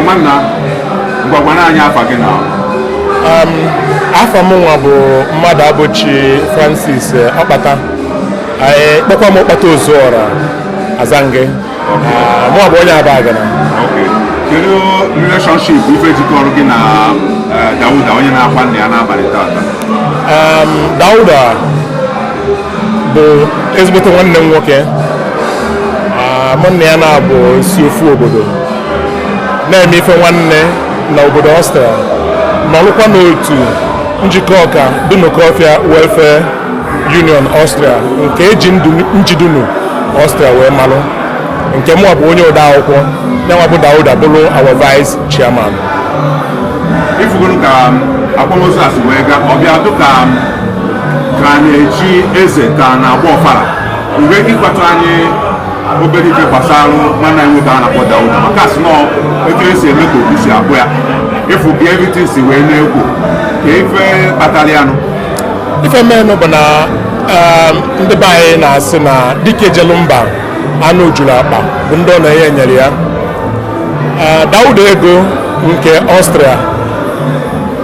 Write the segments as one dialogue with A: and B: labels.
A: Nwanna, ngwagwana anyị afa gị na.
B: Afọ m nwa bụ mmadụ abụchi Francis Ọkpata. Anyị kpọkwa m Ọkpata Ozuọra Azange. Mụ bụ onye Abagana.
A: Okay. Kedu relationship, ife jikọrọ gị na Dauda, onye na-akwa nna ya n'abalị tata?
B: Dauda bụ ezigbote nwanne m nwoke. Mụ na ya na-abụ si ofu obodo na-eme ife nwanne na obodo Austria, nọrụkwa n'otu njikọ ọka Dunukọfịa Welfare Union Austria, nke eji njidunu Austria wee malụ, nke mụnwa bụ onye ode akwụkwọ, yanwa bụ Dauda bụrụ our vice chairman.
A: Ifugoro ka akwamozu a si wee gaa, ọ bịa dụ ka a na-echi eze, ka a na-agba ọfara. Mgbe ịkwatụ anyị obere ife gbasara nwanne anyị nwoke a na-akpọ Dauda, maka asị nọ etu esi eme ka okwu si akpụ ya, ịfụ ka everything si wee na-ekwo, ka ife kpatara ya nụ.
B: Ife menụ bụ na ndị be anyị na-asị na dike jelu mba, anụ juru akpa bụ ndị ọ na-enye nyere ya. Dauda Ego nke Austria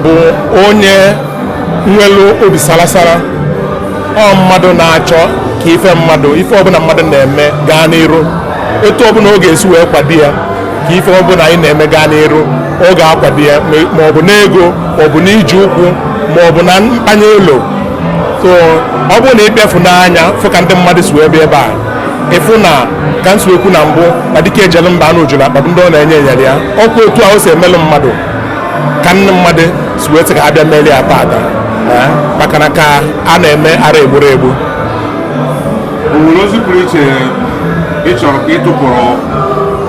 B: bụ onye nwelu obi sarasara, ọ mmadụ na-achọ ka ife mmadụ, ife ọbụla mmadụ na-eme gaa n'iru, etu ọbụla ọ ga-esi wee kwado ya, ka ife ọbụla anyị na-eme gaa n'iru, ọ ga-akwado ya, ma ọ bụ n'ego, ma ọ bụ n'iji ụkwụ, ma ọ bụ na mkpanye ụlọ. So ọ bụrụ na ị bịafu n'anya fụ ka ndị mmadụ si wee bịa ebe a, ịfụ na ka m si ekwu na mbụ na dike ejelu mba, anụ juru akpa bụ ndị ọ na-enye nyere ya. Ọkwa otu a o si emelụ mmadụ ka nne mmadụ si wee sị ka ha bịa melie ya tata, maka na ka a na-eme ara egburu egbu.
A: O nwere ozi pụrụ iche ị chọrọ ka ị tụpụrụ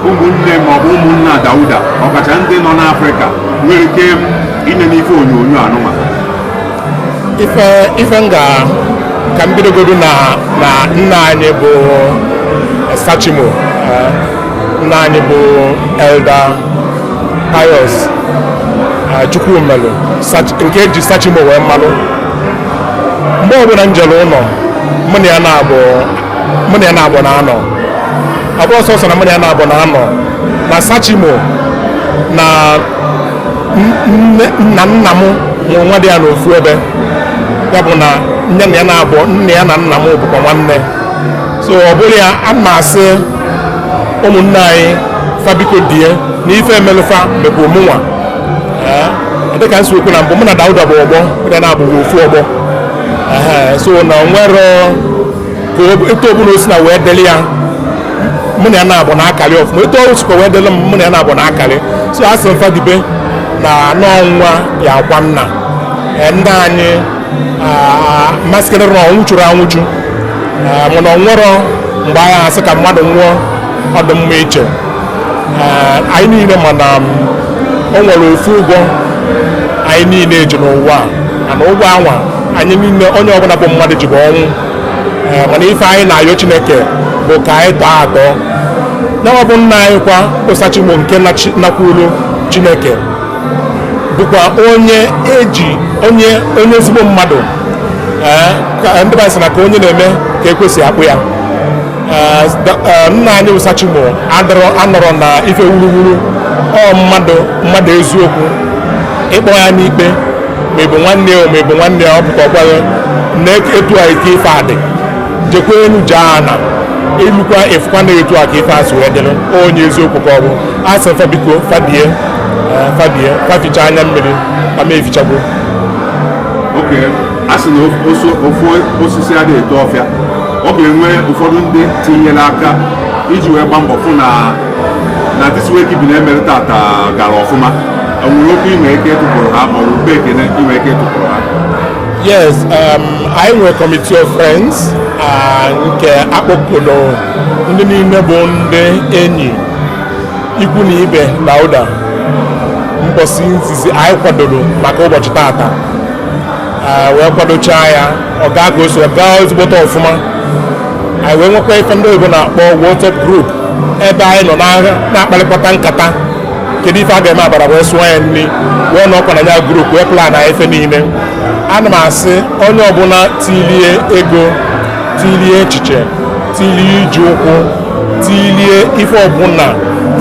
A: ụmụnne maọbụ ụmụnna Dauda, ọkacha ndị nọ n'Afrịka, nwere ike ine n'ife onyonyo anụnwa?
B: Ife m ga ka m bidogodu na nna anyị bụ Sachimo, nna anyị bụ Elder Pius Chukwumelu, nke eji Sachimo wee mmalụ. Mgbe ọbụla m jere ụlọ, mụ na ya na-abụ, mụ na ya na-abụ na-anọ. Ọ bụrụ sọsọ na mụ na ya na-abụ na-anọ na Sachimo na nne na nna m mụrụ nwa dị ya n'ofu ebe, ya bụ na nne na ya na-abụ, nne ya na nna m bụkwa nwanne. So ọ bụrụ ya, a na-asị ụmụnne anyị fabiko die na ife emelụfa mekwa mụnwa. Ee, dịka nsi okwu na mbụ, mụ na Dauda bụ ọgbọ, mụ na ya na-abụghị ofu ọgbọ. Ehe, so na nwere ka etu ọbụla o si na wee deli ya, mụ na ya na-abụ na-akarị ọfụma. Etu ọ sikwa wee deli m, mụ na ya na-abụ na-akarị. So a sị m fadibe na n'ọnwa ya akwa nna. Ee, ndị anyị masịrị na ọnwụ chụrụ anwụchu. Ee, mana ọ nwere mgbe anyị asị ka mmadụ nwụọ, ọ dị mma iche. Ee, anyị niile ma na o nwere ofu ụgwọ anyị niile ji n'ụwa a, mana ụgwọ anwa anyị niile, onye ọbụla bụ mmadụ ji bụ ọnwụ. Ee, mana ife anyị na-ayọ Chineke bụ ka anyị tọọ atọ na ọ bụ nna anyị kwa Osachimo nke nakwuru Chineke, bụkwa onye eji onye ezigbo mmadụ. Ee, ka ndị be anyị sị na ka onye na-eme ka ekwesị akpụ ya. Ee, nna anyị bụ Sachimo adọrọ anọrọ na ife wuruwuru. Ọ mmadụ eziokwu, ịkpọ ya n'ikpe, ma ị bụ nwanne ya, ma ị bụ nwanne ya, ọ pụta ọgwaghị na etu a ike ife adị, jekwa enu jee ana elukwa, ịfụkwa na etu a ka ife a si wee dịrị. Onye eziokwu ka ọ bụ. A sị fa biko fabie, ee, fabie, faficha anya mmiri ma ma efichagwo.
A: Oke a sị na ofu osisi adịghị eto ọfịa. Ọ ga-enwe ụfọdụ ndị tinyere aka iji wee gba mbọ fụ na this wake bi na-emere tata gara ọfụma. Enwere okwu inwe ike ịtụpụrụ ha, ma ọ bụ ube ekene inwe ike ịtụpụrụ ha?
B: Yes, anyị nwere committee of friends nke akpọkọrọ ndị niile bụ ndị enyi, ikwu na ibe Dauda. Mbọsị nzizi anyị kwadoro maka ụbọchị tata, wee kwadochaa ya, ọ gaa ka o si gaa ezigbote ọfụma. Anyị wee nwekwa ife ndị oyibo na-akpọ WhatsApp group, ebe anyị nọ na-akparịkọta nkata, kedu ife a ga-eme abara wee sụọ ya nri, wee nọkwa na ya group wee plan anyị ife niile. Ana m asị onye ọbụla tilie ego, tilie echiche, tilie iji ụkwụ, tilie ife ọbụla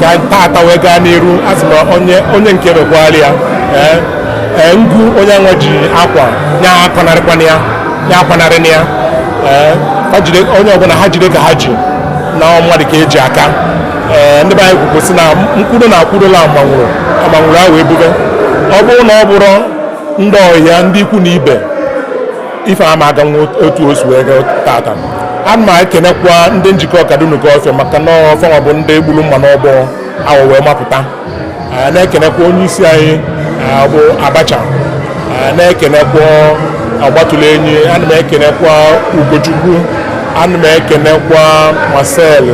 B: Ka tata wee gaa n'iru, a sị na onye onye nke mekwala ya, ee ee, ngwu onye anwa ji akwa ya akọnarịkwana ya, ya akwanarịna ya. Ee, ha jide, onye ọbụla ha jide ka ha ji na mmadụ ka eji aka. Ee, ndị be anyị kwukwu sị na nkwudo na akwudola amanwụrụ amanwụrụ ahụ ebube. Ọ bụrụ na ọ bụrụ ndị ọhịa, ndị ikwu na ibe, ife ama aga nwa otu o si wee gaa tata. Ana m ekenekwa ndị Njikọ Ọka Dunukọfịa, maka na ọfọnwa bụ ndị gburu mma n'ọgbọ awọ wee mapụta. Na-ekenekwa onye isi anyị, bụ Abacha. Na-ekenekwa Ọgbatụla Enyi. Ana m ekenekwa Ugochukwu. Ana m ekenekwa Marcel.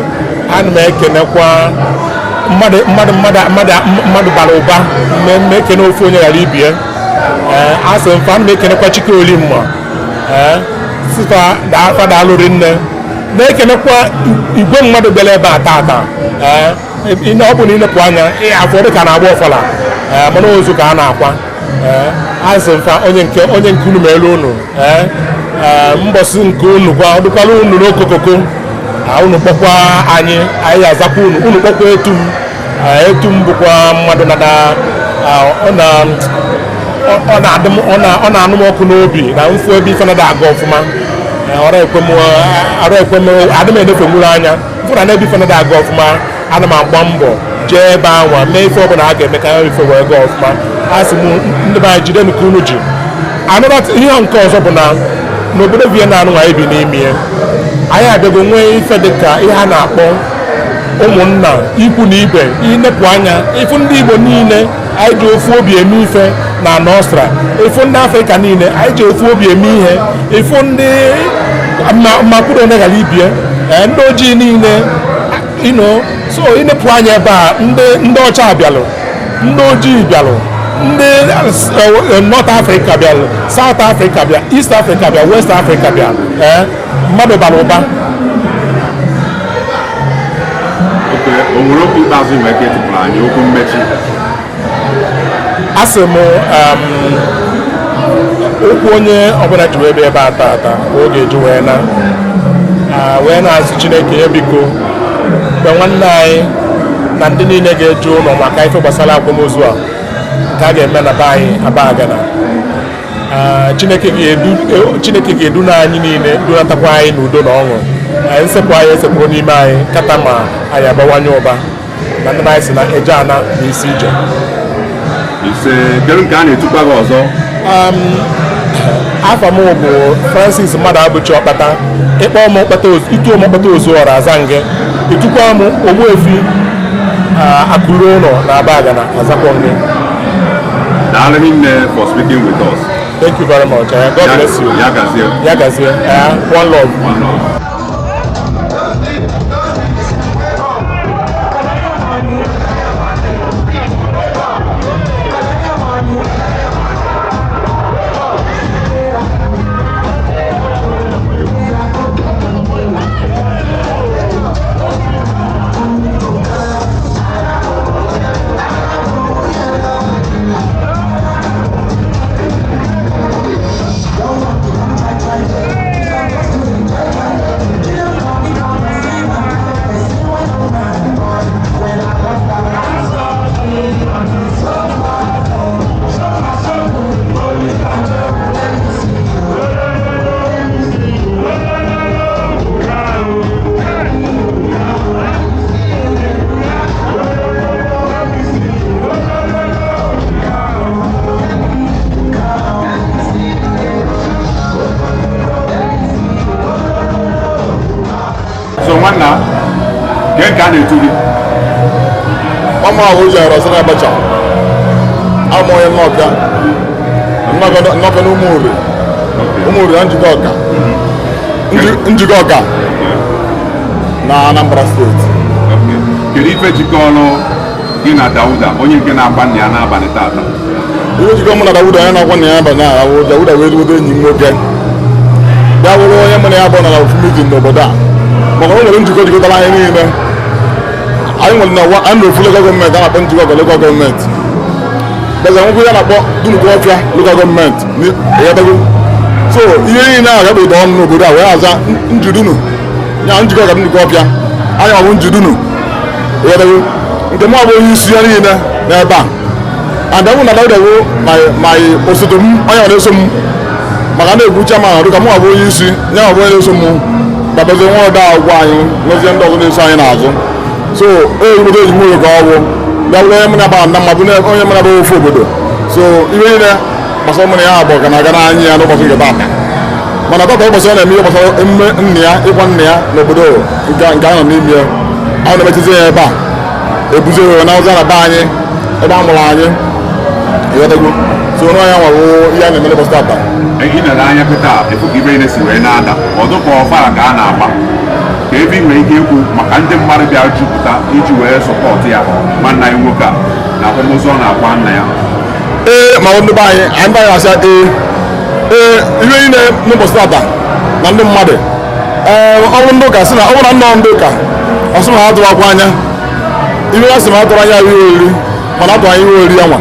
B: Ana m ekenekwa mmadụ mmadụ mmadụ mmadụ mmadụ bara ụba. Mmemme ekene ofu onye ghara ibie. Ee, asị mfa, ana m ekenekwa Chike Olimma. Ee, sifa fadalụri nne. Na-ekenekwa igwe mmadụ bịara ebe a tata. Ee, ọ bụ na ilepụ anya afọ dị ka na-agba ọfala. Ee, mana ozu ka a na-akwa. Ee, asị mfa, onye nke unu ma elu unu. Ee, ee, mbọsị nke unu kwa ọ dịkwala unu n'okokoko. Unu kpọkwa anyị, anyị azakwa unu. Unu kpọkwa etum. Etum bụkwa mmadụ na ọ na ọ na-adị m ọ na-anụ m ọkụ n'obi na mfu ebe ife na-ada aga ọfụma. Ọ na-ekwe m, arụ ekwe m, adị m enefe nwuru anya mfụ na n'ebe ife na-ada aga ọfụma. Ana m agba mbọ jee ebe anwa mee ife ọbụla a ga-eme ka ya ife wee gaa ọfụma. A sị m, ndị be anyị, jidenu ka unu ji. Another ihe nke ọzọ bụ na n'obodo Vienna anụ anyị bi n'ime ya, anyị abịago nwee ife dịka ihe a na-akpọ ụmụnna, ikwu na ibe. Inepụ anya ifu ndị Igbo niile, anyị ji ofu obi eme ife na Nọstra. Ifu ndị Afrịka niile, anyị ji ofu obi eme ihe. Ifu ndị mmakwuru onye ghara ibie. Ee, ndị ojii niile ino. So inepụ anya ebe a, ndị ọcha bịalụ, ndị ojii bịalụ, ndị North Africa bịalụ, South Africa bịa, East Africa bịa, West Africa bịa. Ee, mmadụ bara ụba.
A: Oke, o nwere okwu ikpeazụ nwere ike ịtụpụrụ anyị, okwu mmechi?
B: Asị m, okwu onye ọbụla ji wee bịa ebe a tata ka ọ ga-eji wee na wee na-asị Chineke ya biko mgbe nwanne anyị na ndị niile ga-eje ụlọ maka ife gbasara akwamozu a nke a ga-eme na be anyị Abagana. Chineke ga-edu na anyị niile, dunatakwa anyị n'udo na ọṅụ. Nsepụ anyị esepụrụ n'ime anyị kata ma anyị abawanye ụba na ndị be anyị si na eje ana na isi ije.
A: Ise. Kedu nke a na-etukwa gị ọzọ?
B: Afọ m bụ Francis Mmadụ Abụchi Ọkpata. Ịkpọ m Ọkpata, ituo m Ọkpata Ozu Ọra, aza nge. Itukwa m Ogbuefi Akụrụ Ụlọ na Abagana, azakwa nge.
A: Daalụ hinne for speaking with us.
B: Thank you very much. God bless you.
A: Ya gazie.
B: Ya gazie. One love.
A: One love. So nwanna, kee nke a na-etu gị?
C: Ọmụ ahụ ụzọ ọrọ sị Abacha, amụ onye Nnọka, Nnọka na Ụmụuri, Ụmụuri na Njikọ Ọka, Njikọ Ọka na Anambra Steeti.
A: Okay. Kedu ife jikọrọ gị na Dauda, onye nke na-agba nna ya n'abalị tata?
C: Ihe jikọ mụ na Dawuda, onye na-akwa nna ya abalị a, bụ Dawuda wee ezigbote enyi m nwoke, bịa bụrụ onye mụ na ya bụ nọ na ofu meeting n'obodo a, maka na o nwere njikọ jikọtara anyị niile. Anyị nwere na anyị na ofu local government a na-akpọ Njikọ Ọka local government. Beza nwekwu ya na-akpọ Dunukọfịa local government. Ịghọtago? So ihe niile a gabụrụ ọnụ n'obodo a wee aza Njidunu ya, Njikọ Ọka Dunukọfịa. Anyị ọ bụ Njidunu, ịghọtago? Nke mụ bụ onye isi ya niile n'ebe a, and ọ bụ na Dawuda bụ my osote m, onye ọ na-eso m, maka na-ekwu chairman ọrụ ka mụ bụ onye isi ya, ọ bụ onye na-eso m dabezie nwa ọda akwụkwọ anyị, nwezie ndị ọzọ na-eso anyị n'azụ. So ezigbote enyi m nwoke ka ọ bụ, bịa bụrụ onye mụ na-aba na mma, bụ onye mụ na-aba ofu obodo. So ihe niile gbasara mụ na ya abụọ ka na-aga n'anya ya n'ụbọchị nke taata. Mana tata, ụbọchị ọ na-eme ihe gbasara emume nna ya, ịkwa nna ya n'obodo nke a nọ n'ime ya, a na-emechizi ya ebe a, ebuzi ya na ụzọ na be anyị ebe a mụrụ anyị, ịghọtago? So onye ya nwawo ihe a na-eme n'ụbọchị tata.
A: Ị nere anya kịta efu ka ibe niile si wee na-ada ọdụ ka ọfara ka a na-agba, ka ebe ị nwere ike ikwu maka ndị mmadụ bịa jupụta iji wee support ya, nwanne anyị nwoke a, na akwamozu ọ na-akwa nna ya.
C: Ee, ma ndị be anyị, anyị be anyị asịa ee ee, ihe niile n'ụbọchị tata na ndị mmadụ, ee, ọ bụ ndị ụka sị na ọ bụrụ na nnọọ ndị ụka, ọ sị na ha tụwakwa anya ihe ha sị ma atụrụ anya ihe oriri, mana atụrụ anya ihe oriri ya nwa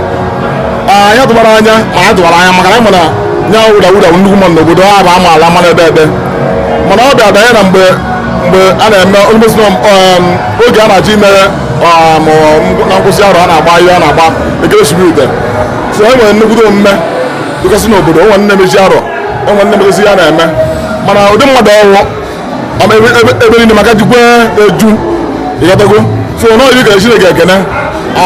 C: anyị atụbara anya, ma anyị tụbara anya maka na anyị ma na nya Dawuda bụ nnukwu mmadụ n'obodo ha, bụ ama ala mara ebe ebe. Mana ọ bịa danye na mgbe a na-eme almost oge a na-achọ ime na nkwụsị arọ, a na-agba ihe a na-agba ekeresimesi. So e nwere nnukwute omume dịgasị n'obodo, o nwere nne mechi arọ, o nwere nne mechisi ya na-eme. Mana ụdị mmadụ ọwụ ama ebe niile maka jikwa eju, ịghọtago? So nọọ ibi kere Chineke ekene.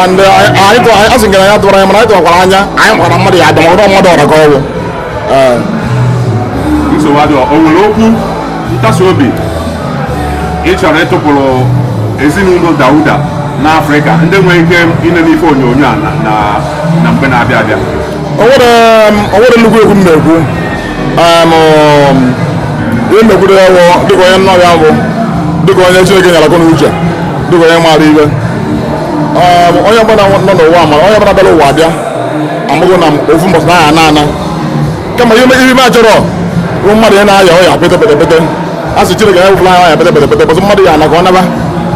C: And anyị asị nke na anyị atụrụ anya, mana anyị tụwakwara anya, anyị makwara mmadụ ya abịa, maka mmadụ ọra ka ọwụ.
A: Nsogbu adịghị. O nwere okwu ntasi obi ị chọrọ ịtụpụrụ ezinụlọ Dawuda n'Afrịka, ndị nwere ike ịnene ife onyonyo a na mgbe na-abịa abịa?
C: O nwere nnukwu egwu m na-ekwu. Ihe m na-ekwudo ya wụ, dịka onye nnọọ ya bụ, dịka onye Chineke nyere akọ na uche, dịka onye maara ibe, onye ọbụla nọ n'ụwa mara, onye ọbụla bịara ụwa abịa amụgo na ofu mbọsị na ana ana. Kama ihe ihe m achọrọ bụ mmadụ ya na-aya ọya pete pete pete. A sị Chineke ya wụfụla ya ọya pete pete pete, bọsị mmadụ ya ana ka ọ naba.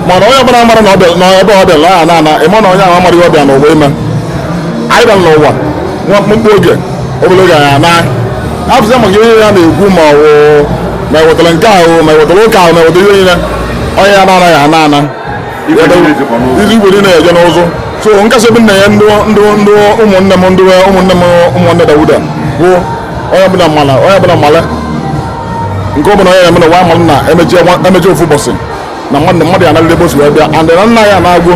C: Mana onye ọbụla mara na ọ bịa na ebe ọ bịara na ọ ya ana ana, ịma na onye ahụ amara ihe ọ bịa n'ụwa ime. Anyị bịara n'ụwa nwa mkpụmkpụ oge, obere oge, anyị ana afụsị maka ihe ya na-ekwu, ma ọ wụ ma ewetara nke ahụ, ma ewetara ụka ahụ, ma ewetara ihe niile, onye ya na-anaghị ana ana.
A: Igwe niile jikọ n'ụzọ.
C: Izu igwe niile eje n'ụzụ. So nkasi obi nna ya, ndị ụmụnne m, ndị ụmụnne m, ụmụnne Dawuda, bụ onye ọbụla mala, onye ọbụla mala nke ọbụla onye na-eme n'ụwa, mara na emechi ofu ụbọchị na mmadụ ya analite ebe o si wee bịa. And na nna ya na-agụ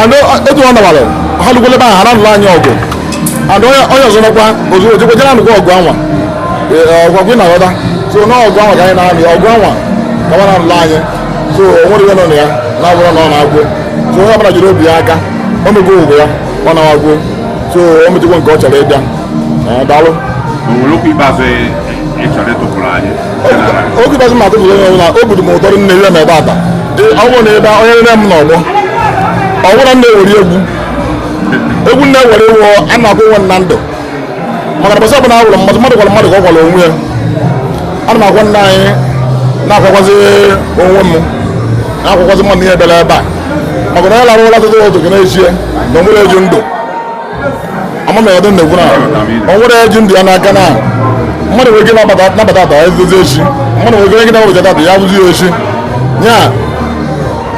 C: and etu ọ nabara ha lukwala ebe ahụ, ha na-alụrụ anyị ọgụ. And onye ọzọ nọkwa ozugbo ojekwa jere anụkwa ọgụ anwa ọgwagwe na aghọta. So na ọgụ anwa ka anyị na-alụ, ọgụ anwa ka ọ na-alụrụ anyị. So o nwere ihe nọ na ya na-abụrụ na ọ na-agwụ. So onye ọbụla jiri obi ya aka, o mego ụgwọ ya, ọ na-agwụ. So o mechikwa nke ọ chọrọ ịbịa. Ee, daalụ.
A: O nwere okwu ikpeazụ ị chọrọ ịtụpụrụ anyị?
C: Okwu ikpeazụ m atụpụrụ onye ọbụla, o buru m ụtọrọ nne ihe ma ebe ata. Ọ bụrụ na ebe onye nne m n'ọgbọ, ọ bụrụ na m na-ewere egwu, egwu m na-ewere iwu a na-akwụ onwe m na ndụ, maka na bọsị ọbụla a gwụrụ mmadụ, mmadụ gwara mmadụ ka ọ gwara onwe ya. Ana m akwa nna anyị, na-akwakwazi onwe m, na-akwakwazi mmadụ ihe bịara ebe a, maka na onye lara ụra tụtụ ụtụ gị na-echie na o nwere eju ndụ ama m ya dị na-ekwu na o nwere eju ndụ ya n'aka, na mmadụ nwere ike nabata ata ezizi echi, mmadụ nwere ike nabata tata ya bụzi ya echi ya.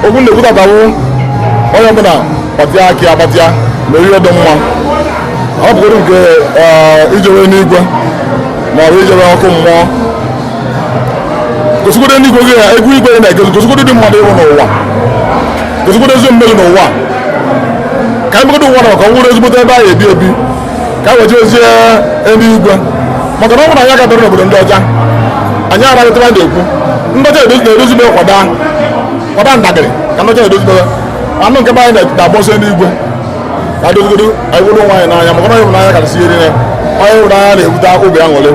C: Okwu na-ekwu tata bụ onye ọbụla gbatịa aka ya, gbatịa ma ihe dị mma, ọ bụrụ nke ijewe n'igwe ma ọ bụ ijewe ọkụ mmụọ. Gosigodo n'igwe gị ya egwu igwe na-egosi, gosigodo dị mmadụ ịhụ n'ụwa, gosigodo ezi omume gị n'ụwa, ka anyị megodo ụwa na ka ọ wụrụ ezigbote ebe anyị ebi ebi, ka anyị wejezie eluigwe. Maka na ọ bụrụ na anyị agabere n'obodo ndị ọcha, anyị araghịtara na-ekwu ndị ọcha na-edozibe kwada ndagịrị ka ndị ọcha na-edozibe anụ nke be anyị na-agba ọsọ eluigwe. Ka dozigodo anyị wụrụ onwe anyị n'anya, maka na onye hụrụ n'anya karịsị ihe niile. Onye hụrụ n'anya na-ebute obi aṅụrị,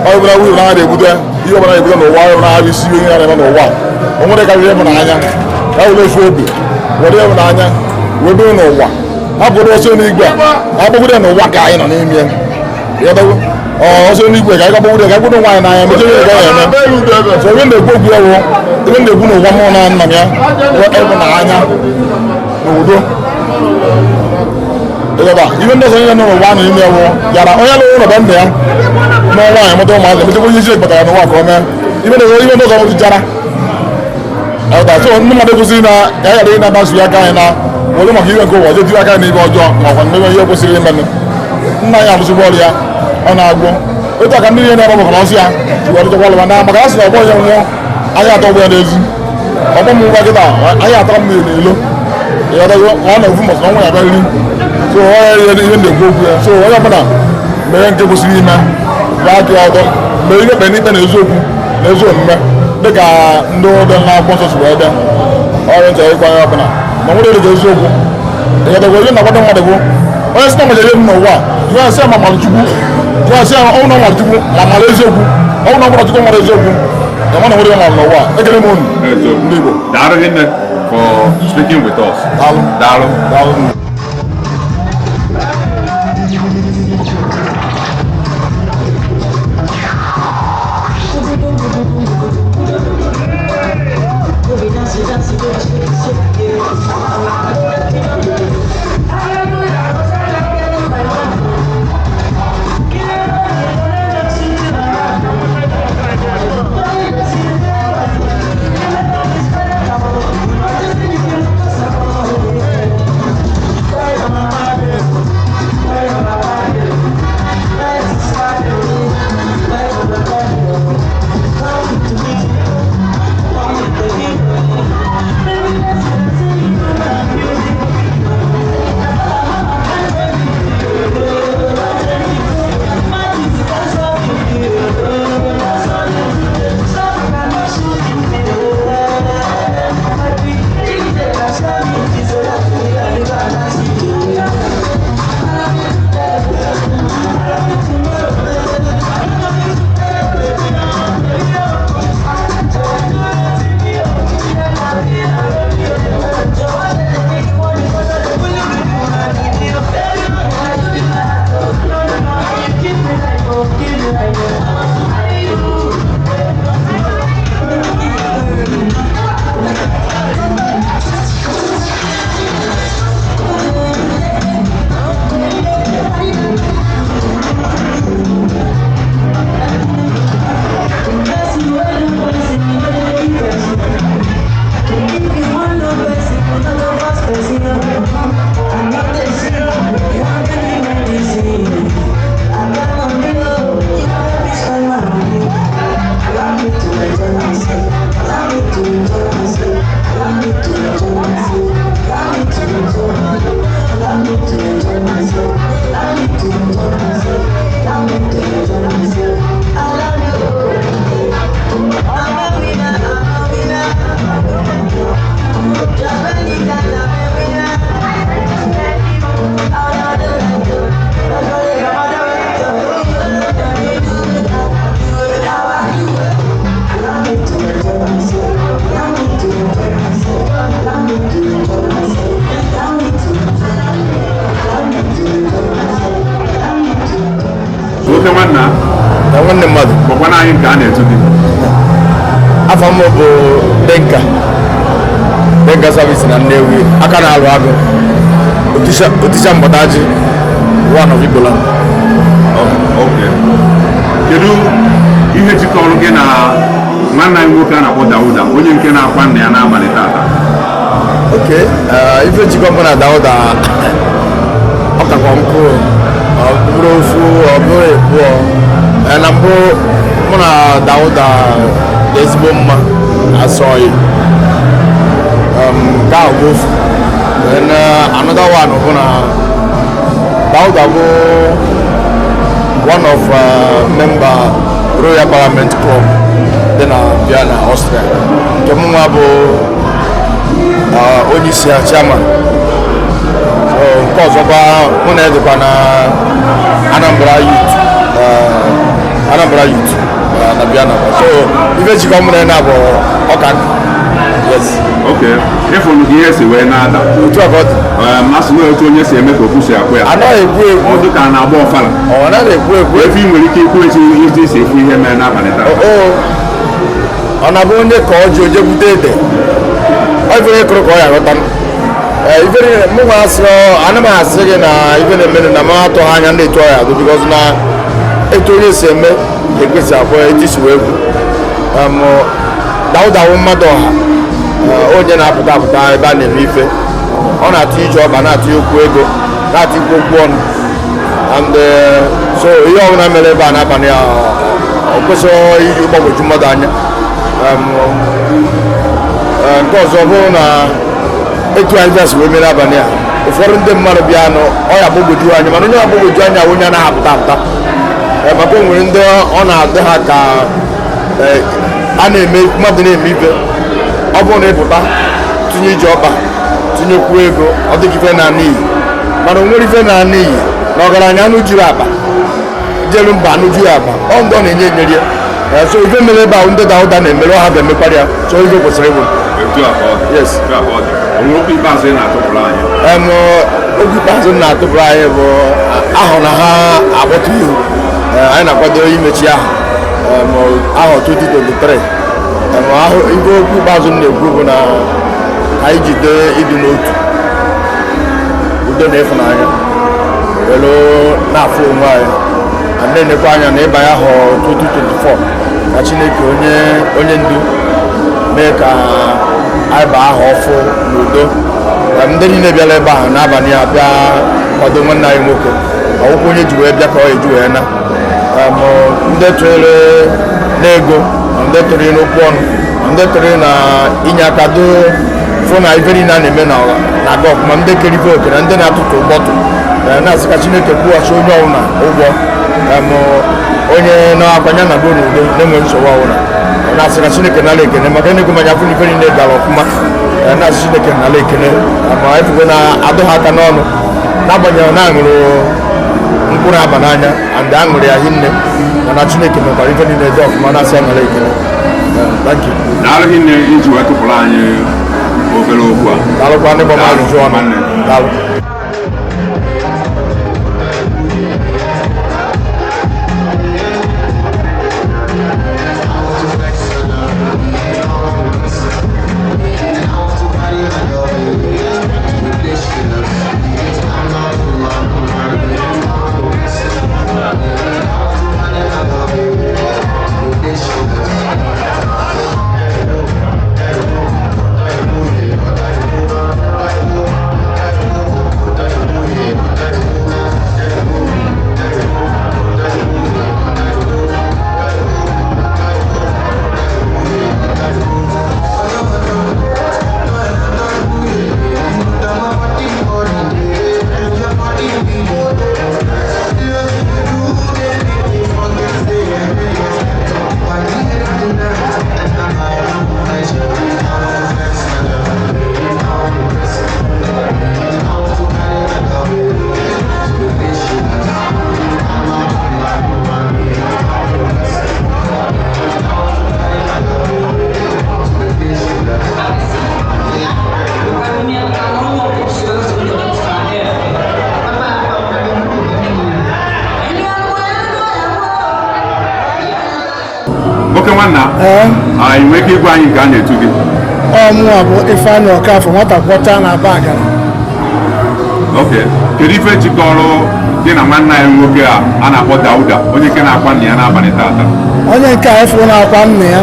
C: onye hụrụ n'anya na-ebute ihe ọbụla na-ebute n'ụwa, onye hụrụ n'anya bụ isi ihe na-eme n'ụwa. O nwere karịrị ịhụnanya ka were ofu obi were ịhụnanya wee biri n'ụwa, hapụrụ ọsọ n'igwe a, agbagide n'ụwa ka anyị nọ n'ime ya. Ọsọ n'igwe ka anyị gagbagide, ka anyị gbụdo nwaanyị n'anya mechie ihe gaghị eme. So ebe na-ekwu okwu ya bụ ebe na-ekwu n'ụwa mụ na nna m ya bụ ịhụnanya na udo. Ịghọta ihe ndị ọzọ niile nọ n'ụwa na ime wụ yara onye lụrụ ụlọ be nna ya nụọ nwaanyị, mụta ụmụazị, mechakwa ihe Chineke kpatara n'ụwa ka o mee. Ihe ndị ọzọ, ihe ndị ọzọ jara. Ịghọta? So ndị mmadụ kwụsịrị na ka anyị ghara ị na-anasu aka anyị na Were maka iwe nke ụwa jee tinye aka n'ibe ọjọọ ma ọkwa mmebe ihe kwesịrị imenụ. Nna ya arụsịgbo ọrụ ya, ọ na-agwụ otu aka ndị niile na-ebe maka ọsọ ya ji wee rụchakwa ọrụ na maka a sị na ọgbọ ya nwụọ, anyị atọgbọ ya n'ezi. Ọgbọ m ngwa kịta, anyị atara mmiri n'ilo. Ịghọtago? Ọ na-efu mbọsị na ọnwa ya abịarịrị. So onye ihe na-ekwu okwu ya, so onye ọbụla mere nke kwesịrị ime, gbaa aka ya ọtọ, mee ihe kpe n'ikpe na eziokwu na ezi omume, dịka ndị ụdọ na akwụkwọ nsọ si wee bịa ọrụ ncha ịkwa onye ọbụla na nwere dịka eziokwu. Ịghọtago? Ihe na-akwado mmadụ bụ onye sị na mmadụ ihe m n'ụwa a, jụọ ya sị ya ma mara Chukwu, jụọ ya sị ya ọnwụ na ọ mara Chukwu ma mara eziokwu. Ọnwụ na ọ mara Chukwu, mara eziokwu ya, ma na nwere ihe mara n'ụwa a. Ekele m unu, ndị Igbo.
A: Daalụ hinne for speaking with us.
C: Daalụ.
A: Daalụ.
C: Daalụ. Nwoke nwanna.
B: Na nwanne mmadụ.
A: Gwakwana anyị nke a na-etu gị.
B: Afọ m bụ Denka, Denka Service na Nnewi, aka na-alụ agụ Otisha Mgbadaji, one of Igboland.
A: Okay. Kedu ihe jikọrọ gị na nwanne anyị nwoke a na-akpọ Dauda, onye nke na-akwa nna ya n'abalị tata?
B: Ok, ife jikọ mụ na Dauda, ọ kakwa nkụ, ọ bụrụ ofu, ọ bụrụ ịbụọ. Na mbụ, mụ na Dauda dị ezigbo mma asọghị. Nke ahụ bụ ofu. Then another one bụ na Dauda bụ one of member Royal Parliament Club dị na Vienna, Austria, nke mụ nwa bụ onye isi ya, chairman. So nke ọzọkwa, mụ na edekwa na Anambra Youth, Anambra Youth na Vienna. So ife jikọ mụ na ya na bụ ọka, yes.
A: Okay, ịfụnụ ka ihe si wee na-ada.
B: Otu a ka ọ dị.
A: Masị na otu onye si eme ka okwu si akwụ ya.
B: Anaghị ekwu ekwu.
A: Ọ dị ka a na-agba ọfala.
B: Ọ naghị ekwu ekwu.
A: Efe ị nwere ike ikwu etu isi esi ekwu ihe mere n'abalị taa?
B: O ọ na-abụ onye ka ọ ji oje gwute ede, ọ ife onye kụrụ ka ọ ya aghọta. Ee, ife niile mụ nwa asị, ana m asị gị na ife na-emenụ na m atụghị anya ndị etu ọ ya adụ, because na etu onye si eme ekwesị akwa etu isi wee gwu. Dauda wụ mmadụ ọha, onye na-apụta apụta ebe a na-eme ife.
C: Ọ na-atụ ije ọba, na-atụ okwu ego, na-atụ okwu ọnụ. And so ihe ọbụla mere ebe a n'abalị a, ọ kwesịrị iji gbagwoju mmadụ anya. Nke ọzọ bụrụ na etu anyị bịa si wee mere abalị a, ụfọdụ ndị mmadụ bịa nụ, ọ ya agbagwoju anya, mana onye agbagwoju anya bụ onye anaghị apụta apụta. Maka o nwere ndị ọ na-adị ha ka a na-eme mmadụ na-eme ife. Ọ bụrụ na ịpụta tinye ije ọkpa, tinyekwuo ego, ọ dịghị ife na-ana iyi, mana o nwere ife na-ana iyi na ọgaranya anụ juru akpa jelu mba, anụ juru akpa, ọ ndị ọ na-enye enyere ya. So ife mere ebe ahụ, ndị Dauda na-emere ọha ga-emekwara ya. So ife kwesịrị ịbụ
A: Etu a ka ọ dị.
C: Yes.
A: Etu a ka ọ dị. O nwere okwu ikpeazụ ị na-atụpụrụ anyị?
C: Okwu ikpeazụ m na-atụpụrụ anyị bụ ahụ na ha akpọtụ ihu. Anyị na-akwado imechi ahụ, ahụ 2023. Ahụ ife okwu ikpeazụ m na-ekwu bụ na anyị jide ịdị n'otu, udo na ịfụnanya, welu na-afụ onwe anyị ma na-enekwa anya na ịbanye ahụ 2024, ka Chineke onye ndu mee ka anyị baa aha ọfụ n'udo. Ka ndị niile bịara ebe ahụ n'abalị a bịa kwado nwanne anyị nwoke, ọwụkwụ onye ji wee bịa ka ọ eji wee na ndị tụrụ n'ego, ma ndị tụrụ n'okwu ọnụ, ma ndị tụrụ na inye aka doo fụ na ife niile a na-eme na na-aga ọfụma, ndị kere ife oke na ndị na-atụtụ bọtụ, na-asị ka Chineke kwụghachi onye ọbụla ụgwọ. Onye na-akwanye na bo n'udo na-enwe nsogbu ọbụla, na-asị ka Chineke nara ekene maka enego manya fụ n'ife niile gara ọfụma. Na-asị Chineke nara ekene ma efugo na-adụ ha aka n'ọnụ, n'agbanyeghị na aṅụrụ mkpụrụ aba n'anya and aṅụrụ ya hinne, mana Chineke mekwara ife niile dị ọfụma, na-asị ya nara ekene. Thank you.
A: Daalụ hinne iji wee tụpụrụ anyị obere okwu a.
C: Daalụkwa ndị gbam ajụjụ ọnụ.
A: Nwanne.
C: Daalụ.
A: Oke nwanna, anyị nwee ike ịgwa anyị nke a na-etu gị?
D: Ọ mụnwa bụ Ifeanyị Ọkafọ, nwata kwọcha na aba agara.
A: Ok, kedu ife jikọrọ gị na nwanne anyị nwoke a a na-akpọ Dauda, onye nke na-akwa nna ya n'abalị tata?
D: Onye nke a efu na-akwa nna ya,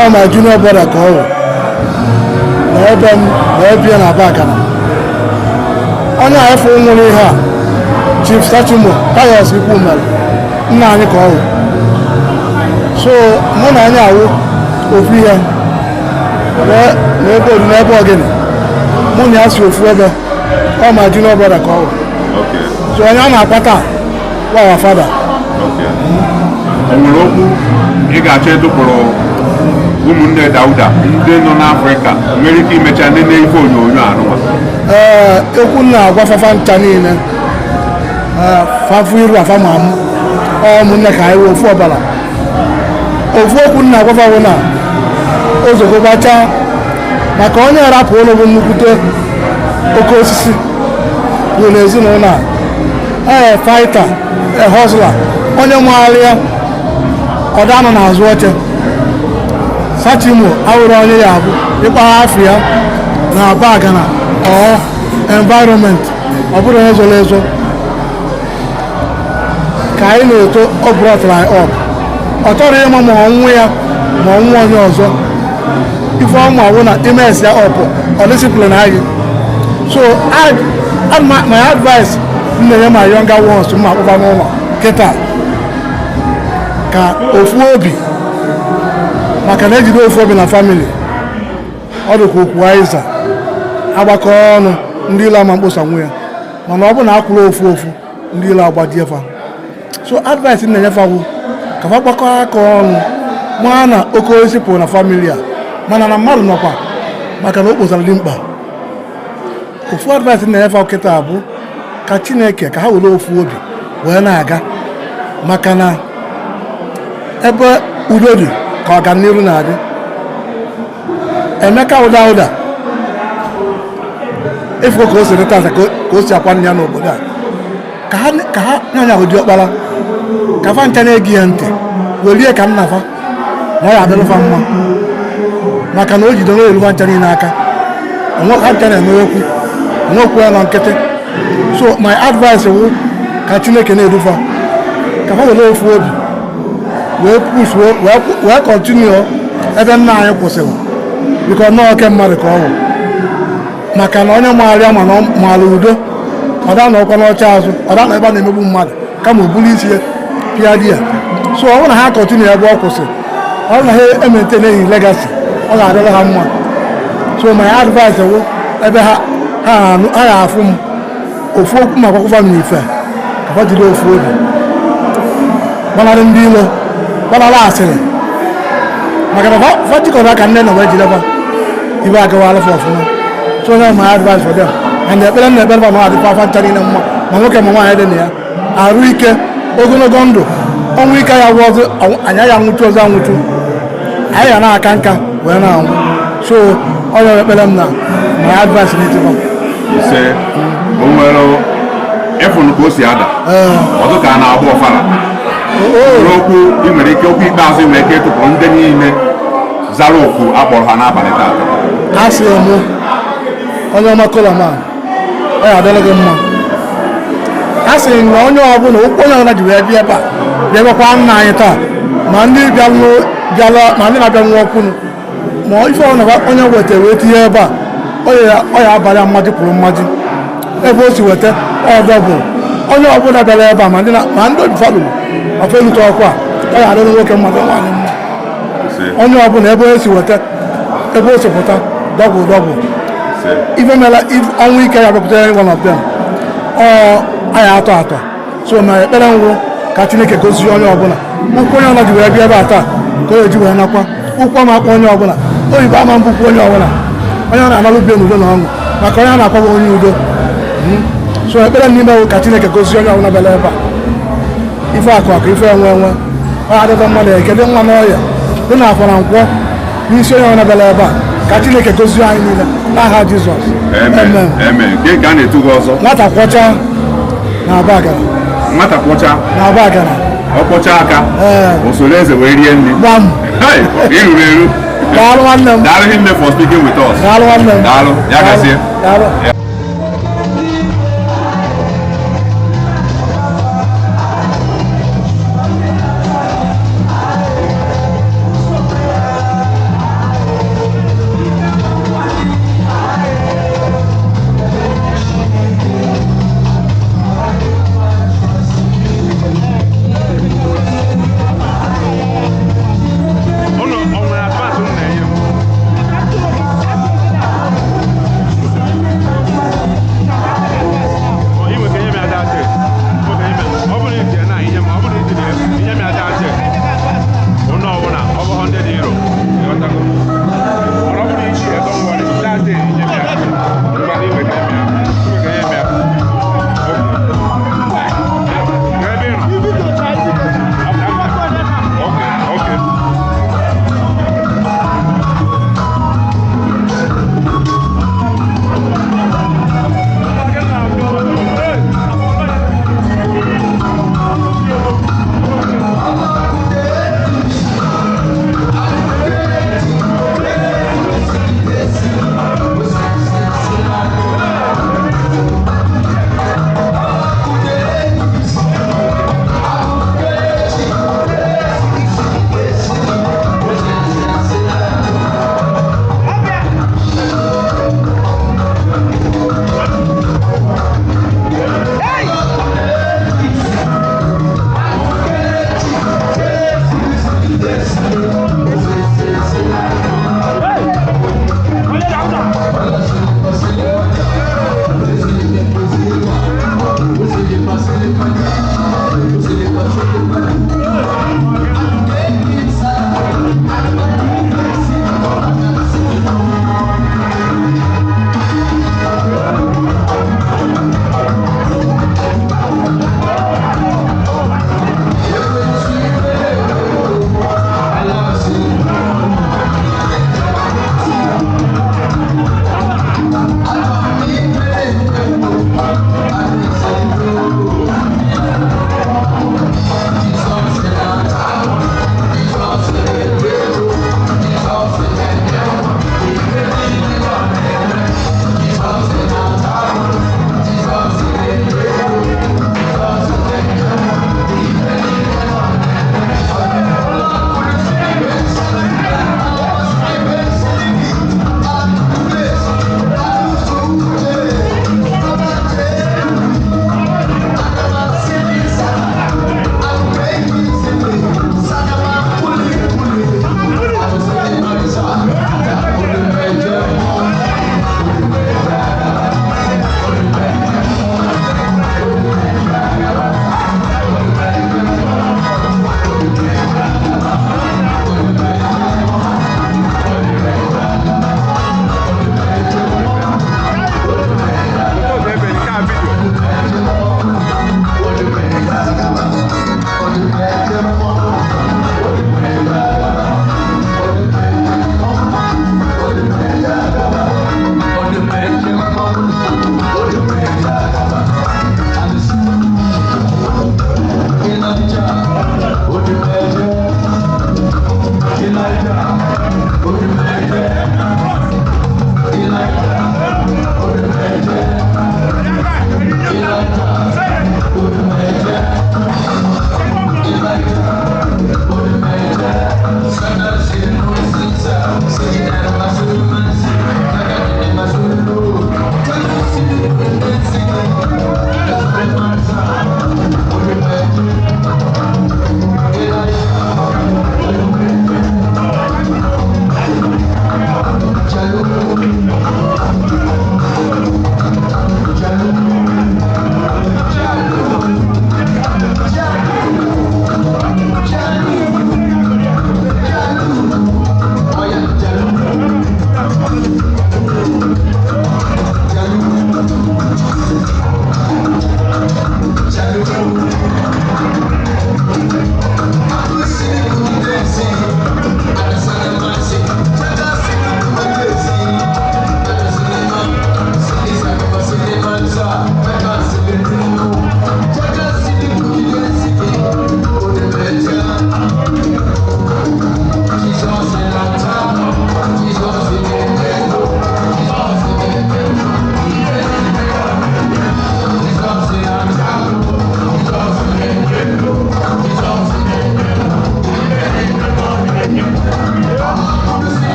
D: ọ ma junior brother ka ọ wụ na ebe m na ebie na aba agara. Onye a efu nwụrụ ihe a, Chief Sachimo Pius Ikwu mere nna anyị ka ọ wụ. So mụ na anyị awụ ofu ihe na ebe odu n'ebe ọgịnị, mụ na ya si ofu ebe, ọ ma junior brother ka ọ wụ. So onye a na-akwa taa bụ our father.
A: O nwere okwu ị ga-achọ ịtụpụrụ ụmụnne Dauda ndị nọ n'Afrịka nwere ike imecha nene ife onyonyo anụwa?
D: Ee, okwu m na-agwa fafa ncha niile, ee, fafu iru afa ma mụ ọ ụmụnne ka anyị wụ ofu ọbara. Ofu okwu m na-agwa fa bụ na ozugbo maka onye rapụ ụlọ bụ nnukwute oke osisi bụ n'ezinụlọ a, ee, fighter, ee, hustler, onye maara ya ọ danọ n'azụ oche. Sachimo awụrụ onye ya abụ ịkpara afọ ya na aba agana ọ environment, ọ bụrụ onye zoro ezo ka anyị na-eto, ọ brought anyị up. Ọ chọrọ ịma ma ọnwụ ya ma ọnwụ onye ọzọ. Ife ọma bụ na imesi ya up, ọ discipline anyị. So my advice m na-enye my younger ones, m akpụba n'ụlọ kịta, ka ofu obi, maka na ejide ofu obi na family, ọ dịka okwu aịza agbakọ ọnụ, ndị ilo ama mkposa nwe ya. Mana ọ bụ na akwụrụ ofu ofu, ndị ilo agbajie fa. So advice m na-enyefa bụ ka fa gbakọ aka ọnụ, maa na oke osisi pụrụ na family a, mana na mmadụ nọkwa, maka na o kposara dị mkpa. Ofu advice m na-enyefa kịta bụ ka Chineke ka ha were ofu obi wee na-aga, maka na ebe udo dị ka ọganihu na-adị. Emeka ụda ụda efugo ka o si dị tata, ka o si akwa nne ya n'obodo a, ka ha nyanya ụdị ọkpara ka fa ncha na-ege ya ntị, welie ka nna fa na ọ ya adịrịfa mma, maka na o jide na erufa ncha niile aka, onwe ha ncha na-eme okwu onwekwu ya na nkịtị. So my advice wụ ka Chineke na-edufa, ka fa were ofu obi wee push, wee continue ebe nna anyị kwụsịrị, biko nnọọ oke mmadụ ka ọ bụ, maka na onye maara ya, mana ọ maara udo, ọ da nọkwa n'ọcha azụ, ọ da nọ ebe a na-emegbu mmadụ, kama o buru isi ya pịa di ya. So ọ bụrụ na ha continue ebe ọ kwụsịrị, ọ bụrụ na ha e maintain ehi legacy, ọ ga-adịrị ha mma. So my advice wụ ebe ha ha ha ga-afụ m ofu okwu ma akwụkwọ m n'ife, ka ha jide ofu obi, gbanarị ndị ilo, gbanarị asịrị, maka na fa jikọrọ aka nne na wee jideba ibe agawala fa ọfụma. So onye my advice for them, and ekpere m na-ekpere fa na ọ adịkwa afa ncha niile mma, ma nwoke ma nwaanyị dị na ya, arụ ike, ogologo ndụ, ọnwụ ike ya gwụ ọzọ, anyị ya anwụchu ọzọ anwụchu, anyị ga na-aka nka wee na-anwụ. So onye ekpere m na my advice na-etikwa.
A: Ise. O nwere ịfụnụ ka o si ada ọdụ ka a na-agba ọfala n'okwu ị nwere ike, okwu ikpeazụ ị nwere ike ịtụpụrụ ndị niile zara oku akpọrọ ha n'abalị taata?
D: A sị mụ, onye ọma kolaman, ọ ya adịrị gị mma. A sị na onye ọbụla, okwu onye ọbụla ji wee bịa ebe a, bịa gwakwa nna anyị taa, ma ndị bịara ma ndị na-abịa nwa ọkwụnụ, ma ife ọbụla onye weta wee tinye ebe a, ọ ya abalị mmaji kwuru mmaji ebe o si weta ọdọ bụ onye ọbụla bịara ebe a, ma ndị obi falụrụ ọfa elute ọkụ a, ọ ya adịrị nwoke mma, dị nwaanyị mma. Onye ọbụla ebe o si weta, ebe o si pụta, double double. Ife mela ọnwụ ike ya bịakwutere one of them, ọ anyị atọ atọ. So na ekpere ngwụ ka Chineke gozie onye ọbụla. Ụkwụ onye ọbụla ji wee bịa ebe a taa ka o eji wee nakwa ụkwụ ama akpọ onye ọbụla oyibo ama mbụkwu onye ọbụla, onye ọ na-analụ bie n'udo na ọṅụ, maka onye a na-akwawa onye udo. So ekpere n'ime bụ ka Chineke gozie onye ọbụla bịara ebe a, ife akụ akụ, ife enwe enwe, ọ adịghị mmadụ eke dị nwa n'ọya dị na afọ na nkwọ n'isi onye ọbụla bịara ebe a, ka Chineke gozie anyị niile n'aha Jizọs.
A: Amen. Amen. Nke ka a na-etu gị ọzọ?
D: Nwata kwọcha na aba agara.
A: Nwata kwọcha
D: na aba agara.
A: Ọ kwọcha aka usoro eze wee rie nri.
D: Gbam.
A: Hey, ị ruru eru.
D: Daalụ, nwanne m.
A: Daalụ hinne for speaking with us.
D: Daalụ, nwanne m.
A: Daalụ, ya gazie.
D: Daalụ.
A: Unu o nwere advance unu na-enye m?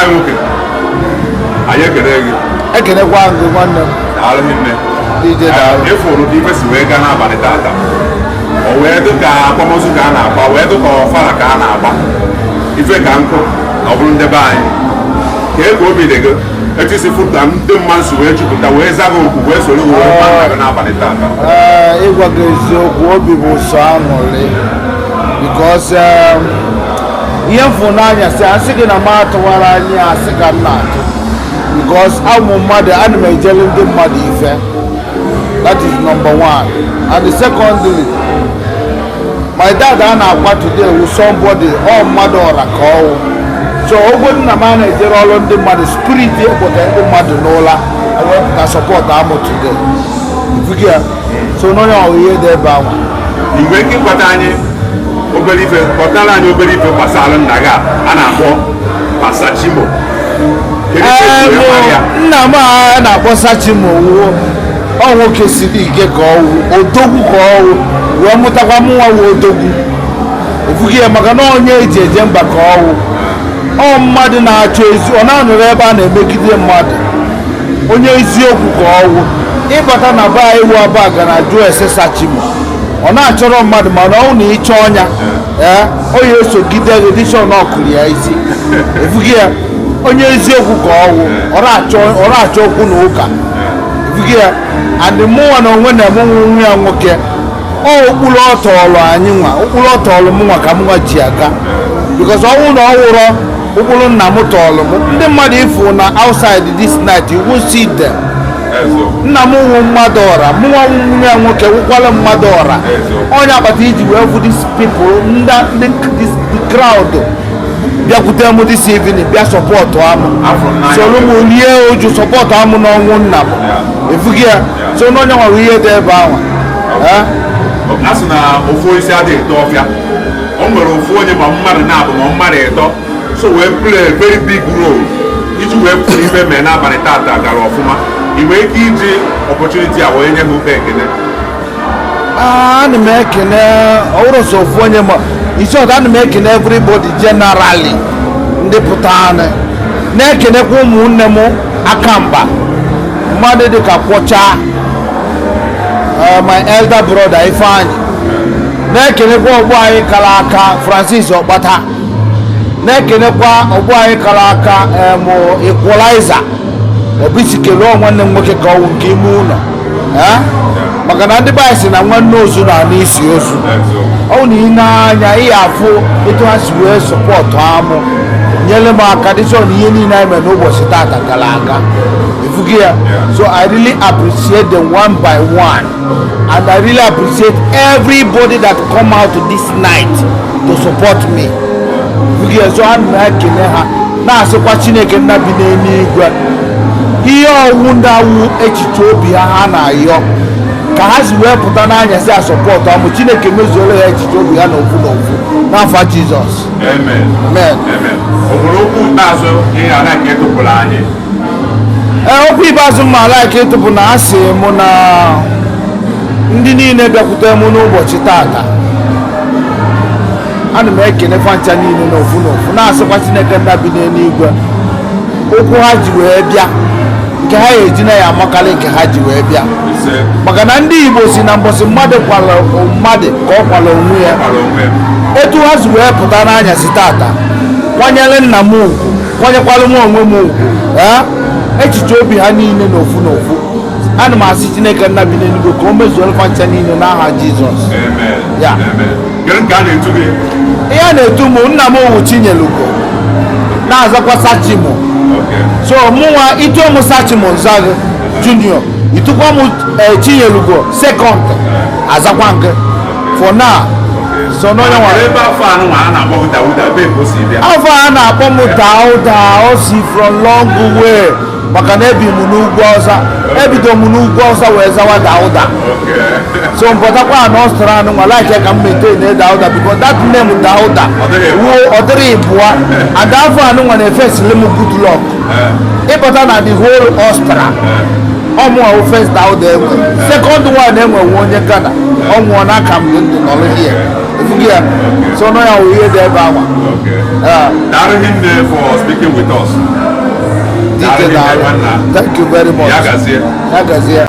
A: Anyị nwoke, anyị ekele gị.
E: Ekenekwa gị, nwanne m.
A: Daalụ nne.
E: DJ, daalụ.
A: Ịfụrụ ka ife si wee gaa n'abalị tata, o wee dị ka akwamozu ka a na-agba, wee dị ka ọfala ka a na-agba, ife ka nkụ na ọ bụrụ ndebe anyị ka ego obi dị gị etu isi fụta ndị mmadụ si wee jupụta, wee za gị okwu, wee soro gị wee gba nna gị n'abalị tata.
E: Ee, ịgwa gị eziokwu, obi bụ sọ aṅụrị, because ihe mfụ n'anya si asị gị na m atụwara anyị asị ka m na-atụ, because ụmụ mmadụ, ana m ejele ndị mmadụ ife. That is number one. And the secondly, my dad a na-akwa today wu somebody, ọ mmadụ ọra ka ọwụ. So ogwe nna m a na-ejere ọrụ ndị mmadụ, spirit ekpọta ndị mmadụ n'ụla ewepụta support amụ today. Ifugi ya so n'onye ọwụ ihe dị ebe ahụ.
A: Ị nwere ike ịkwata anyị obere ife, kọtara anyị obere ife gbasara nna gị a na-akpọ Pasachimo? Kedu ka esi wee mara ya?
E: Nna m a na-akpọ Sachimo wuo, ọ nwoke siri ike ka ọwụ, odogwu ka ọwụ, wee mụtakwa mụnwa wụ odogwu. Efugi ya, maka na onye eji eje mba ka ọwụ. Ọ mmadụ na-achọ ezi, ọ na-anọrọ ebe a na-emegide mmadụ. Onye eziokwu ka ọwụ. Ịbata na be anyị wụ aba ga na jụọ ese Sachimo, ọ na-achọrọ mmadụ, mana ọ na ịchọ ọnya ee, o ya esogide gị dịchọ na ọkụrụ ya isi. Efugi ya, onye eziokwu ka ọwụ, ọ na-achọ okwu na ụka. Efugi ya, and mụnwa na onwe na eme nwa ya nwoke, ọ okpuru ọtọọlụ anyị nwa, okpuru ọtọọlụ mụnwa ka mụnwa ji aga, because ọnwụ na ọ wụrọ ụkpụrụ nna m tọọlụ m, ndị mmadụ ifu na outside this night, you won't see them. Nna m wụ mmadụ ọra, mụnwa nwunye ya nwoke wụkwala mmadụ ọra. Onye akpata iji wee fụ these people, ndị the crowd bịakwute m this evening, bịa support amụ, soro m rie uju, support amụ n'ọnwụ nna m. Efugi ya, so n'onye nwere ihe dị ebe ahụ.
A: A sị na ofu isi adịghị eto ọfịa. O nwere ofu onye ma mmadụ na-abụ ma mmadụ ịtọ so wee play a very big role iji wee pụrụ ife mee n'abalị tata gara ọfụma. Ị nwere ike iji opportunity a wee nye ha ụka ekele?
E: Ana m ekene ọwụrụ sọ ofu onye, ma in short, ana m ekene everybody generally, ndị pụta anị, na-ekenekwa ụmụnne m aka mba, mmadụ dịka Kwọcha, my elder brother Ifeanyị, na-ekenekwa ọgbọ anyị kara aka Francis Ọkpata, na-ekenekwa ọgbọ anyị kara aka Equalizer Obisikele, nwanne m nwoke ka ọwụ nke ime ụlọ, maka na ndị be anyị si na nwanne ozu na-anụ isi ozu. Ọ na ị na-anya ị afụ etu ha si wee support amụ, nyere m aka dịsọ na ihe niile anyị mere n'ụbọchị tata gara aga. Efugi ya, so I really appreciate them one by one, and I really appreciate everybody that come out this night to support me. Efugi ya, so ana m ekele ha, na-asịkwa Chineke nna bi n'eluigwe, ihe ọwụ na-awụ echiche obi ha, ha na-ayọ ka ha si wee pụta n'anyasị a support amụ, Chineke mezuola ya echiche obi ha n'ofu n'ofu n'afọ Jizọs.
A: Amen.
E: Amen.
A: Amen. O nwere okwu ikpeazụ ị ga-ala nke tụpụrụ anyị?
E: Ee, okwu ikpeazụ m ala ka ịtụpụ na asị mụ na ndị niile bịakwute m n'ụbọchị tata, ana m ekene fancha niile n'ofu n'ofu, na-asịkwa Chineke nna bi n'eluigwe, ụkwụ ha ji wee bịa, nke ha eji na ya amakarị nke ha ji wee bịa.
A: Ise.
E: Maka na ndị Igbo si na mbọsị mmadụ kwara mmadụ ka ọ kwara onwe ya.
A: Kwara onwe ya.
E: Etu ha si wee pụta n'anyasị tata kwanyere nna m ugwu, kwanyekwara m onwe m ugwu, ee, echiche obi ha niile n'ofu n'ofu, ana m asị Chineke nna bi n'eluigwe ka o mezuoro fancha niile n'aha Jizọs.
A: Amen.
E: Ya.
A: Amen. Kedu nke a na-etu gị?
E: Ihe a na-etu m, nna m owu Chinyelugo, na-azakwa Sachimo. So mụnwa, ituo m Sachimo nzagụ junior, itukwa m Chinyelugo second, azakwa nke for now. So n'onye
A: Kedu
E: nwere
A: ebe afọ anụ a na-akpọ gị Dawuda, ebe ka o si bịa?
E: Afọ a na-akpọ m Dauda, o si from long way, maka na ebi m n'ugwu ọza, ebido m n'ugwu ọza wee zawa Dauda. So mpụtakwa na ọsụtara anụ nwa like ka m maintain na Dauda, because that name Dauda
A: Ọ dịghị
E: wuo ọ dịrị ịbụa, and afọ anụ nwa na-efesili m good luck. Ịbata na the whole Ọstra, ọmụwa wụ first Dauda enwe. Second one enwe nwe onye Ghana, ọ nwụọ n'aka m dị ndụ nọrọ here. Efughị ya. So nọ ya wụ ihe dị ebe ahụ.
A: Okay.
E: Ah.
A: Daalụ hinne for speaking with us.
E: Dike,
A: Daalụ hinne,
E: daalụ.
A: nwanna.
E: Thank you very much.
A: Ya gazie.
E: Ya gazie.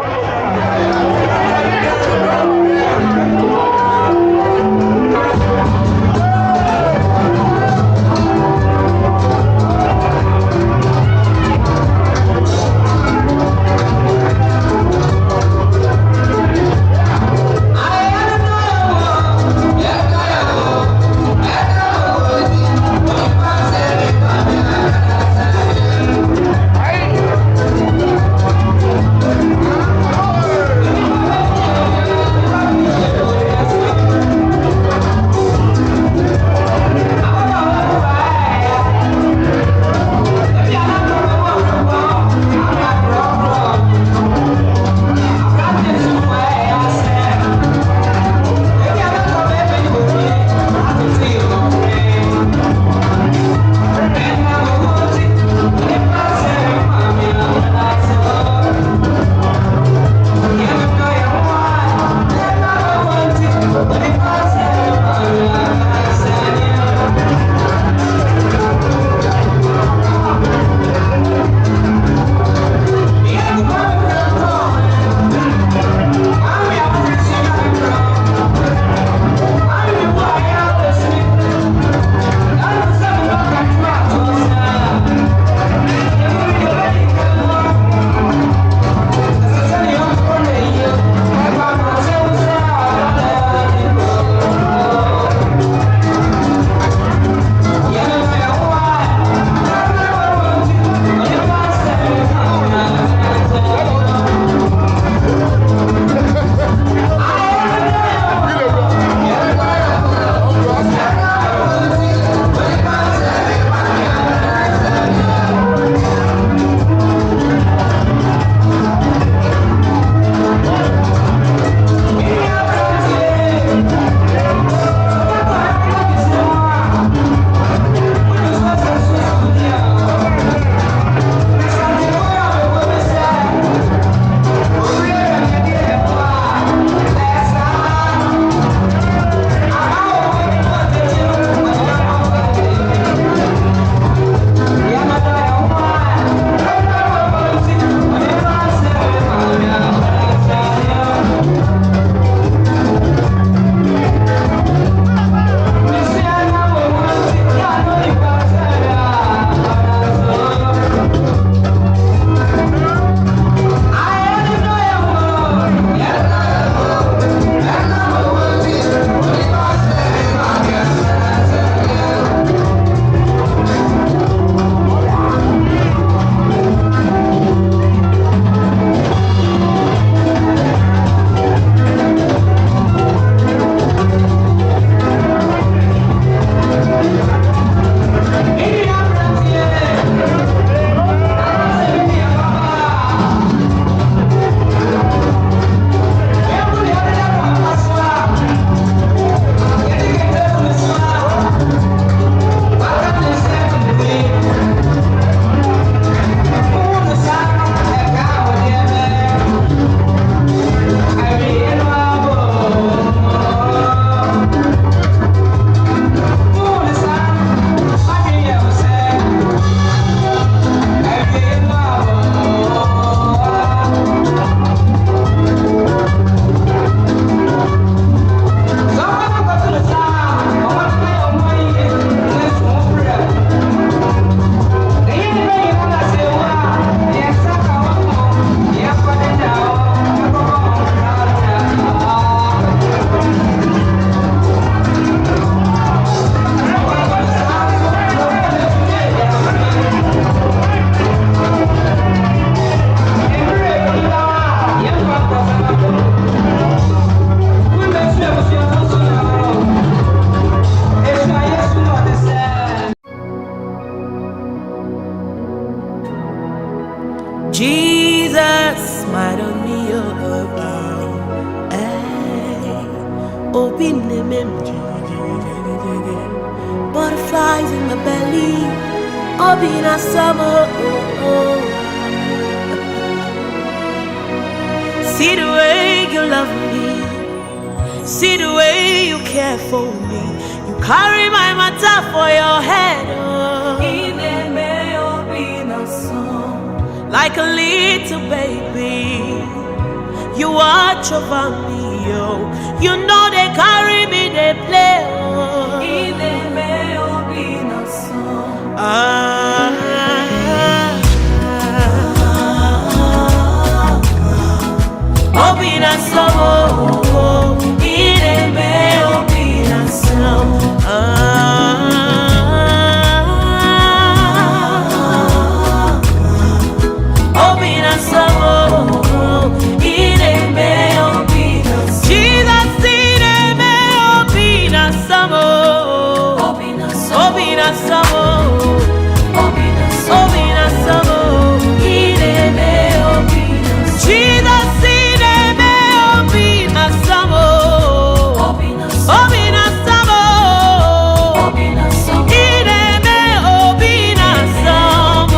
F: Jesus smiled on me, oh, oh, oh. Hey, obi na-eme m jigijigijigi. Butterflies in my belly, obi na summer, oh, oh. See the way you love me, See the way you care for me. You carry my matter for your head. Oh. Like a little baby. You watch over me, oh. You know they carry me, they play. Oh. Ah, obi na-asọ m, oh, ị na-eme obi na-asọ m. Ah, obi na-asọ m, oh, ị na-eme obi na-asọ m. Jesus, ị na-eme obi na-asọ m, oh. Obi na-asọ m, oh. Obi na-asọ m, oh. Ị na-eme obi na-asọ m. Jesus, ị na-eme obi na-asọ m, oh. Obi na-asọ m, oh. Ị na-eme obi na-asọ m, oh.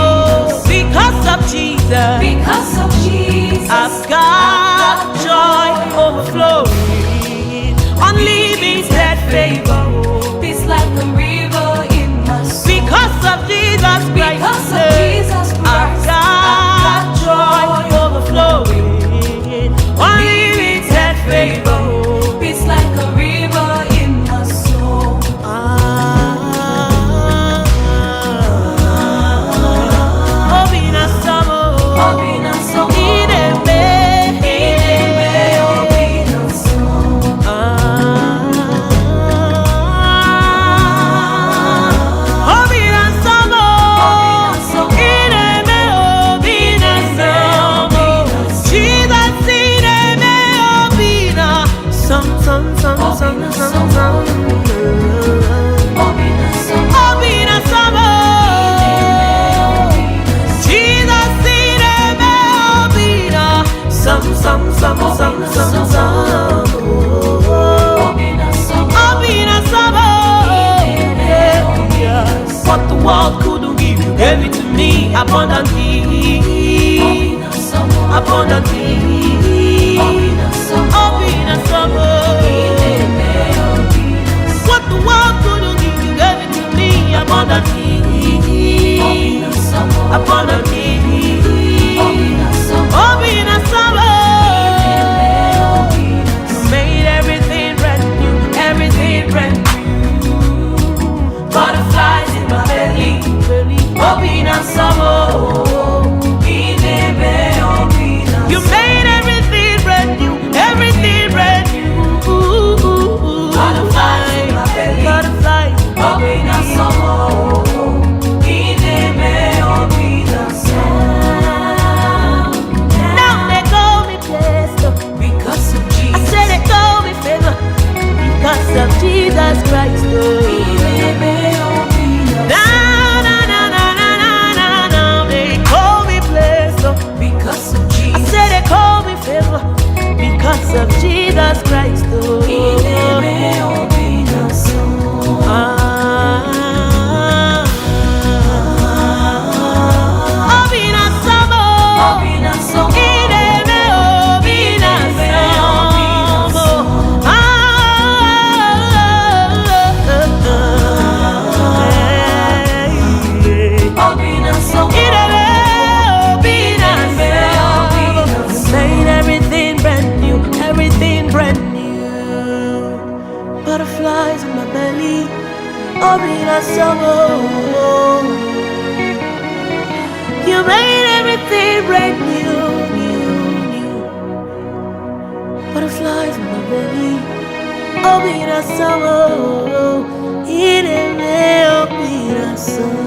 F: Because of Jesus,
G: Because of Jesus,
F: I've got joy overflowing, unlimited favor.
G: Peace like a river in my soul.
F: Because of Jesus Christ,
G: Because of Jesus
F: I've
G: Christ,
F: got joy overflowing, unlimited favor.
G: Peace like a river in my soul.
F: Ah, obi na-asọ m,
G: Obi na-asọ m.
F: ị na-eme,
G: Ị na-eme obi na-asọ m.
F: Ah, obi na-asọ m, ị na-eme obi na-asọ m. Jesus, ị na-eme obi na-asọ m, sọ m, sọ m, sọ m, sọ m, sọ m.
G: Obi na-asọ m.
F: Obi na-asọ m. Jesus, ị na-eme obi na-asọ m, sọ m, sọ m, sọ m, sọ m, sọ m.
G: Obi na-asọ m.
F: Obi na-asọ m. What the world couldn't give, you gave it to me abundantly.
G: Obi na-asọ m.
F: Abundantly.
G: Obi na-asọ m.
F: Obi na-asọ m.
G: Ị na-eme obi na-asọ m.
F: What the world couldn't give, you gave it to me abundantly.
G: Obi na-asọ m.
F: Abundantly.
G: Obi na-asọ m.
F: Obi na-asọ m.
G: Obi na-asọ
F: You made everything brand new, everything brand new. Butterflies in my belly, obi na-asọ m.
G: Ị na-eme obi na-asọ m.
F: You made everything brand new, everything brand new.
G: Butterflies in my belly.
F: Butterflies.
G: Obi na-asọ m. Ị na-eme obi na-asọ m.
F: Now they call me blessed.
G: Because of
F: I
G: Jesus.
F: said they call me favor because of Jesus Christ.
G: Ị
F: Oh.
G: na-eme obi na-asọ m.
F: Na na na na na na na na. They call me blessed. Oh.
G: Because of
F: I
G: Jesus.
F: said they call me favor because of Jesus Christ.
G: Ị
F: Oh.
G: na-eme obi na-asọ m.
F: Ah, obi na-asọ m.
G: Obi na-asọ m.
F: Ị na-eme obi na-asọ m. Ah,
G: Obi na-asọ m.
F: Ị na-eme obi na-asọ m. Made everything brand new, everything brand new. Butterflies in my belly, obi na-asọ m. You made everything brand new, new, new. Butterflies in my belly, obi na-asọ m. Ị na-eme obi na-asọ m.